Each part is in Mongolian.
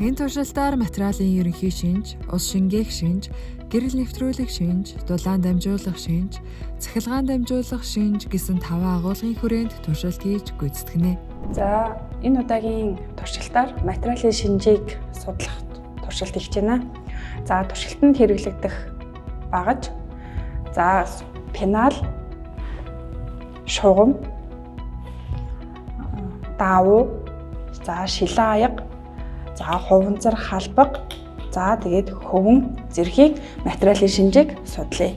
Энэ туршилтаар материалын ерөнхий шинж, ус шингээх шинж, гэрэл нэвтрүүлэх шинж, дулаан дамжуулах шинж, цахилгаан дамжуулах шинж гэсэн 5 агуулгын хүрээнд туршилт хийж гүйцэтгэнэ. За, энэ удаагийн туршилтаар материалын шинжийг судлах туршилт хийж байна. За, туршилтанд хэрэглэгдэх багаж, за пенал, шугам, даавуу, за шилэн аяга, за хуванцар халбага, за тэгээд хөвөн зэрхийг материалын шинжийг судлая.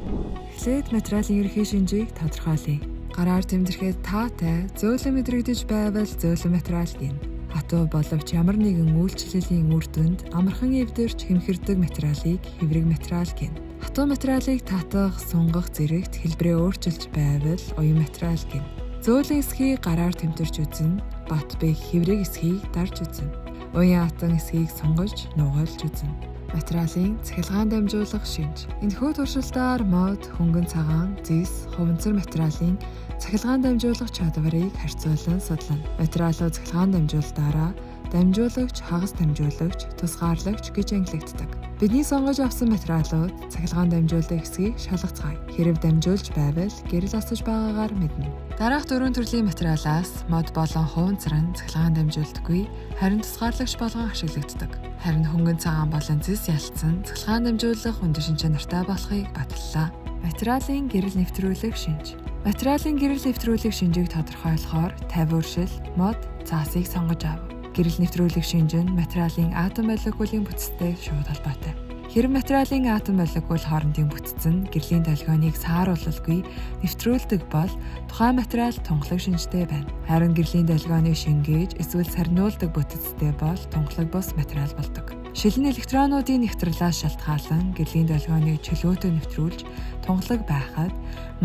Эхлээд материалын ерөнхий шинжийг тодорхойлъё. Гараар тэмдэрэхэд таатай, зөөлөн мэдрэгдэж байвал зөөлөн материал гэнэ. Хатуу боловч ямар нэгэн үйлчлэлийн үр дүнд амархан эвдэрч хэмхэрдэг материалыг хэврэг материал гэнэ. Хатуу материалыг татах, сунгах зэрэгт хэлбэрээ өөрчилж байвал уян материал гэнэ. Зөөлөн эсхийг гараар тэмтэрч үзнэ, бат бэх хэврэг эсхийг дарж үзнэ. Уян хатан эсхийг сунгаж, нугайлж үзнэ. Материалын цахилгаан дамжуулах шинж. Энэхүү туршилтаар мод, хөнгөн цагаан, зэс, хуванцар материалын цахилгаан дамжуулах чадварыг харьцуулан судлана. Материалууд цахилгаан дамжуулалтаараа дамжуулагч, хагас дамжуулагч, тусгаарлагч гэж ангилагддаг. Бидний сонгож авсан материалууд цахилгаан дамжуулдаг хэсгийг шалгацгаая. Хэрэв дамжуулж байвал гэрэл асаж байгаагаар мэднэ. Дараах дөрвөн төрлийн материалаас мод болон хуванцар нь цахилгаан дамжуулдаггүй, харин тусгаарлагч болгон ашиглагддаг. Харин хөнгөн цагаан болон зэс ялцсан цахилгаан дамжуулах өндөр шин чанартай болохыг баталлаа. Материалын гэрэл нэвтрүүлэх шинж. Материалын гэрэл нэвтрүүлэх шинжийг тодорхойлохоор 50 өршил, мод, цаасыг сонгож ав. Гэрэл нэвтрүүлэх шинж нь материалын атом молекулын бүтцтэй шууд холбоотой. Хэрэв материалын атом молекул хоорондын бүтэц нь гэрлийн долгионыг сааруулалгүй нэвтрүүлдэг бол тухайн материал тунгалаг шинжтэй байна. Харин гэрлийн долгионыг шингээж эсвэл сарниулдаг бүтэцтэй бол тунгалаг бус материал болдог. Шилэн электронуудын нэгтрлээс шалтгаалан гэрлийн долгионыг чөлөөтэй нэвтрүүлж тунгалаг байхад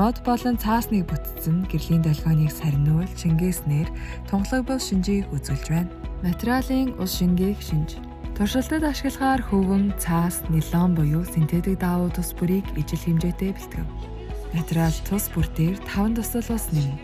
мод болон цаасны бүтэц нь гэрлийн долгионыг сарниул шингээснээр тунгалаг бус шинжийг үзүүлж байна. Материалын ус шингээх шинж. Туршилтад ашиглахаар хөвөн, цаас, нилон буюу синтетик даавуу тус бүрийг ижил хэмжээтэй бэлтгэв. Материал тус бүр дээр 5 тусал ус нэмнэ.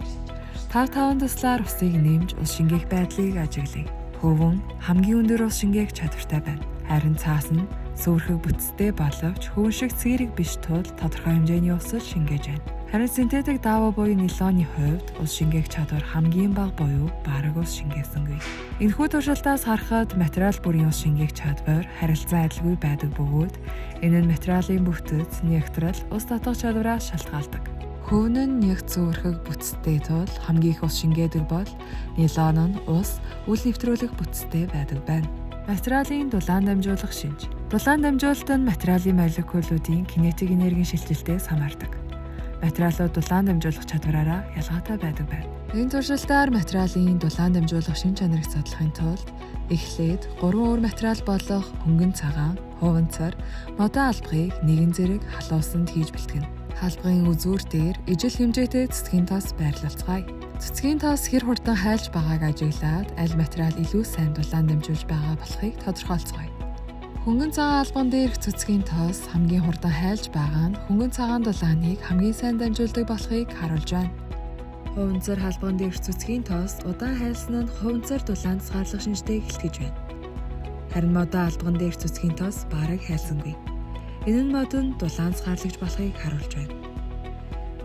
5 5 туслаар усыг нэмж ус шингээх байдлыг ажиглая. Хөвөн хамгийн өндөр ус шингээх чадвартай байна. Харин цаас нь сүүрхэг бүтцтэй боловч хөвөн шиг цэрэг биш тул тодорхой хэмжээний ус шингээж байна. Харин синтетик даавуу буюу нилоны хувьд ус шингээх чадвар хамгийн бага буюу бараг ус шингээсэнгүй. Энэхүү туршилтаас харахад материал бүрийн ус шингээх чадвар харилцан адилгүй байдаг бөгөөд энэ нь материалын бүтэц, нэгтрэл, ус татах чадвараас шалтгаалдаг. Хөвөн нь нэг цөөрхөг бүтцтэй тул хамгийн их ус шингээдэг бол нилон нь ус үл нэвтрүүлэх бүтцтэй байдаг байна. Материалын дулаан дамжуулах шинж. Дулаан дамжуулалт нь материалын молекулуудын кинетик энергийн шилжилтээс хамаардаг. Материалууд дулаан дамжуулах чадвараараа ялгаатай байдаг байна. Энэ туршилтаар материалын дулаан дамжуулах шин чанарыг судлахын тулд эхлээд 3 өөр материал болох хөнгөн цагаан, хуванцар, модон албагийг нэгэн зэрэг халуусанд хийж бэлтгэнэ. Халбагын үзүүр дээр ижил хэмжээтэй цэцгийн тос байрлалцгаая. Цэцгийн тос хэр хурдан хайлж байгааг ажиглаад аль материал илүү сайн дулаан дамжуулж байгаа болохыг тодорхойлцгоё. Хөнгөн цагаан албан дээрх цэцгийн тос хамгийн хурдан хайлж байгаа нь хөнгөн цагаан дулааныг хамгийн сайн дамжуулдаг болохыг харуулж байна. Хуванцар халбан дээрх цэцгийн тос удаан хайлсан нь хуванцар дулаан тусгаарлах шинжтэй хэлтгэж байна. Харин модон албан дээрх цэцгийн тос бараг хайлсангүй. Энэ нь мод нь дулаан тусгаарлагч болохыг харуулж байна.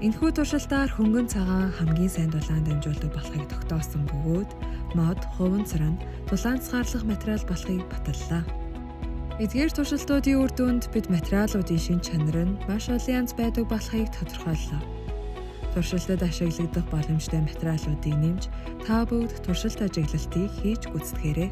Энэхүү туршилтаар хөнгөн цагаан хамгийн сайн дулаан дамжуулдаг болохыг тогтоосон бөгөөд мод, хуванцар нь дулаан тусгаарлах материал болохыг баталлаа. Эдгээр туршилтуудын үр дүнд бид материалуудын шин чанар нь маш олон янз байдаг болохыг тодорхойллоо. Туршилтад ашиглагдах боломжтой материалуудыг нэмж та бүгд туршилт ажиглалтыг хийж гүйцэтгээрэй.